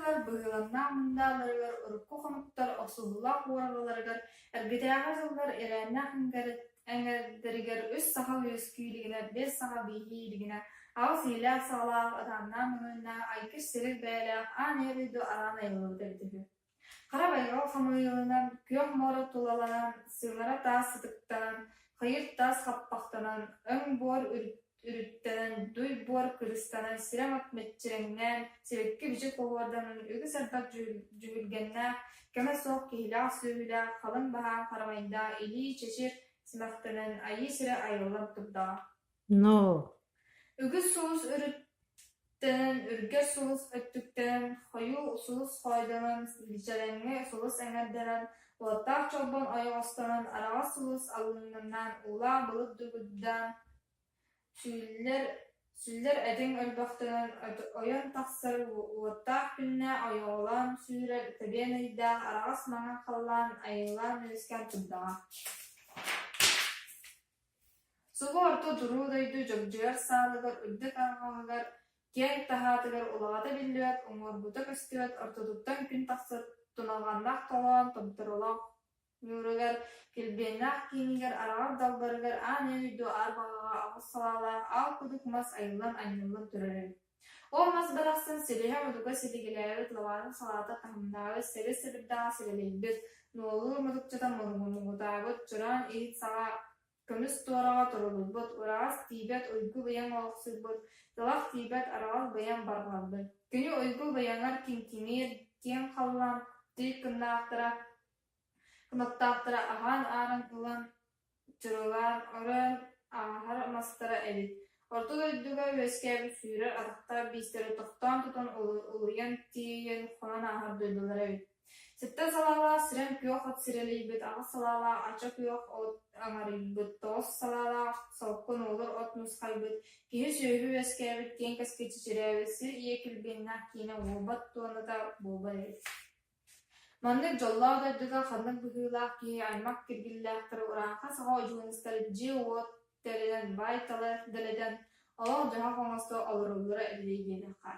тылыгар быһыыланнаах мындааларыгар урукку хонуктар охсуһуулаах уораҕаларыгар эргитээҕи дьыллар ирээннээх эҥэрдэригэр үс саха үөскүү илигинэ, биэс саха бииһии илигинэ, аҕыс иилээх-саҕалаах, ытааннаах мөҥүөннээх, айгыр-силик бэйэлээх аан ийэ дойду араан айыллыбыта эбитэ үһү. Хара байҕал хамыйылынан, күөх муора тулаланан, сыҥара таас сытыктанан, хайыр таас хаппахтанан, өҥ буор үрүттэнэн, дуй буор кырыстанан, сирэм от мэччирэҥнээн, сибэкки-бичик оһуорданан, үгүс элбэх дьүһүлгэннээх, кэмэ суох киһилээх-сүөһүлээх, халыҥ баһаам харамайдаах илии чэчир симэхтэнэн, айыы сирэ айыллан турдаҕа. Но Үгүс сулус өрүттэнэн, үргэр сулус өттүктэнэн, хойуу сулус хоойдонон, бичэрэҥҥэ сулус эҥэрдэнэн, уоттаах чолбон ойоҕостонон, араҕас сулус аллыҥнаан, уулаах былыт дугуйдаан, сүүллэр, сүллэр этиҥ өрбөхтөнөн, ойон тахсар уоттаах күннээх ойоҕолоон сүүрэр тэбиэн ыйдаах араҕас маҥан халлаан айыллаан үөскээн турдаҕа. Субу орто туруу дойду дьогдьойор саалыгар үрдүк арҕаһыгар, киэҥ таһаатыгар улаҕата биллибэт, уҥуоргута көстүбэт ортотуттан күн тахсар туналҕаннаах толоон томторолоох ньууругар, килбиэннээх киинигэр, араҕас далбарыгар аан дойду аар баҕаҕа аҕыс салаалаах аал кудук мас айыллан анньыллан турар эбит. Ол мас барахсан силиһэ-мутуга силигилээбит, лабаатын салаата таһымнаабыт, сэбис-сэбирдэҕэ сэлэлэйбит, нуолуур мутукчата муҥутаабыт, чороон иһит саҕа көмүс туораҕа торолуйбут, ураҕас тиийбэт уйгу-быйаҥ олохсуйбут, талах тиийбэт араҕас быйаҥ барҕарбыт. Кини уйгу-быйаҥар киҥкиниир киэҥ халлаан тый кыннаахтара, кынаттаахтара аһаан ааран ылан чырылаан, орон ааһар мастара эбит. Орто дойдуга үөскээбит сүүрэр атахтаах биистэрэ тохтоон тутан улуйан тиийэн хонон ааһар дойдулара эбит. Сэттэ салаалаах сирэм күөх от сирэлийбит, аҕыс салаалаах ача күөх от аҥарыйбыт, тоҕус салаалаах солко нуолур от нусхайбыт, киһи-сүөһү үөскээбит, киэҥ кэскил чэчирээбит, сир ийэ килбиэннээх киинэ уолбат туоната буолбат эбит. Маннык дьоллоох дойдуга ханнык быһыылаах киһи аймах киргиллээхтэри урааҥхай саха одьулуунистара дьиэ-уот тэринэн баай-тала дэлэтэн, олох-дьаһах оҥосто олороллоро эбитий диэтэххэ.